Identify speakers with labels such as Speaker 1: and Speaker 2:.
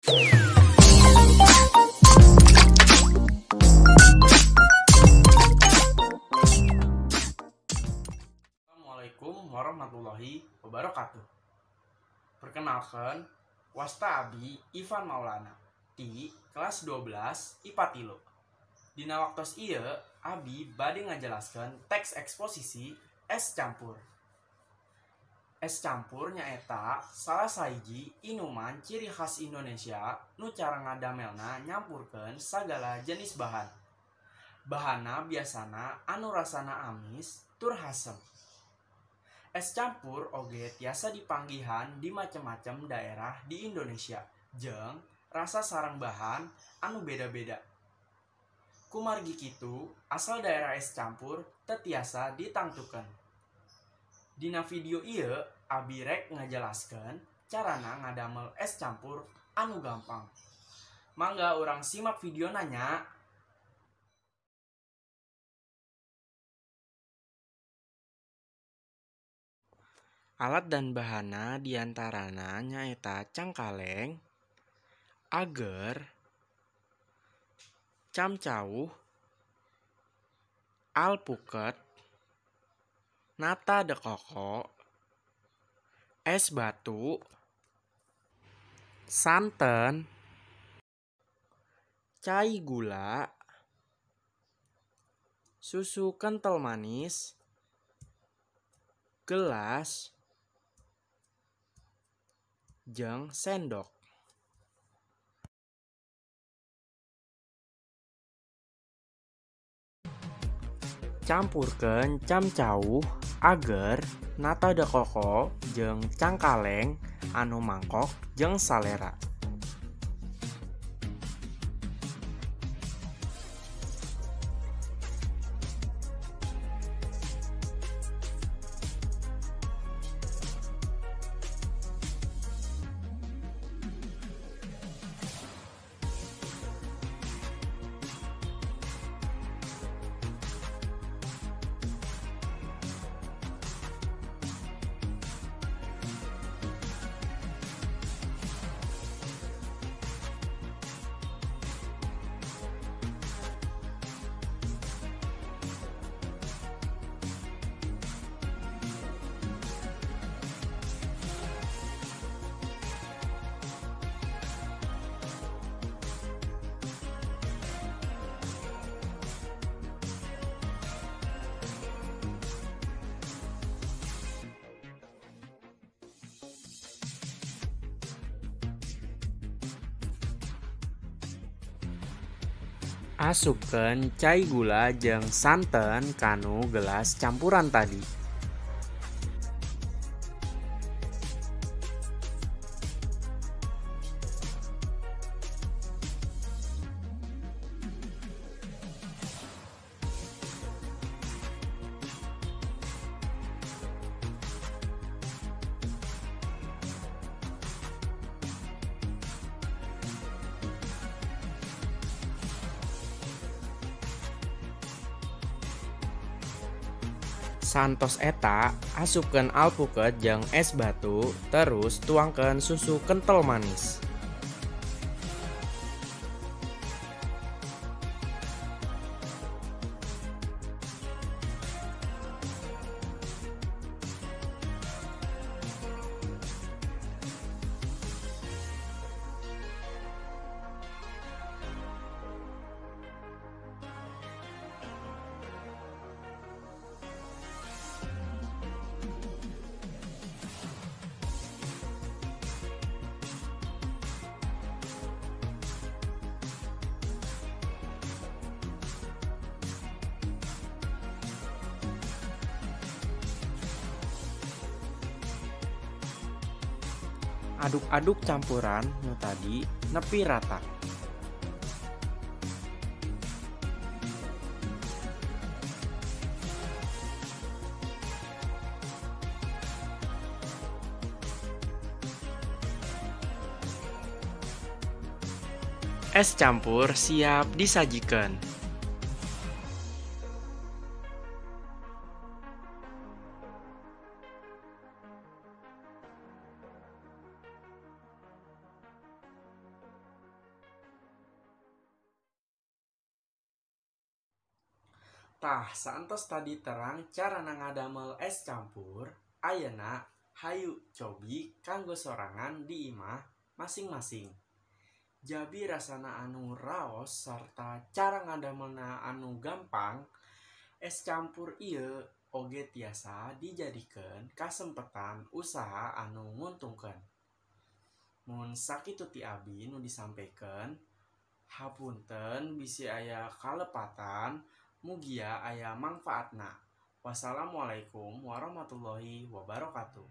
Speaker 1: Assalamualaikum warahmatullahi wabarakatuh. Perkenalkan, wasta abi Ivan Maulana ti kelas 12 IPA 3. Dina waktos ieu abi bade ngajelaskeun teks eksposisi es campur. Es campur nyaeta salah sahiji inuman ciri khas Indonesia nu cara ngadamelna nyampurkeun sagala jenis bahan. Bahanna biasana anu rasana amis tur hasem. Es campur oge tiasa dipanggihan di macem-macem daerah di Indonesia jeung rasa sareng bahan anu beda-beda. Kumargi kitu, asal daerah es campur teu tiasa ditangtukeun. Dina video ieu abi rek ngajelaskeun carana ngadamel es campur anu gampang. Mangga urang simak videona nya. Alat dan bahanna diantarana nyaeta cangkaleng, ager, camcauh, alpuket, nata de coco, es batu, santen, cai gula, susu kental manis, gelas, jeung sendok. Campurkeun camcauh, ager, nata de coco jeung cangkaleng anu mangkok jeung salera. Asupkeun cai gula jeung santen kanu gelas campuran tadi. Santos eta, asupkeun alpuket jeung es batu, terus tuangkeun susu kental manis. Aduk-aduk campuran nu tadi nepi rata. Es campur siap disajikan. Tah, saentos tadi terang carana ngadamel es campur, ayeuna hayu cobi kanggo sorangan di imah masing-masing. Jabi rasana anu raos sarta cara ngadamelna anu gampang, es campur ieu oge tiasa dijadikeun kasempetan usaha anu nguntungkeun. Mun sakitu ti abi nu disampaikan, hapunten bisi aya kalepatan, mugia aya mangfaatna. Wassalamualaikum warahmatullahi wabarakatuh.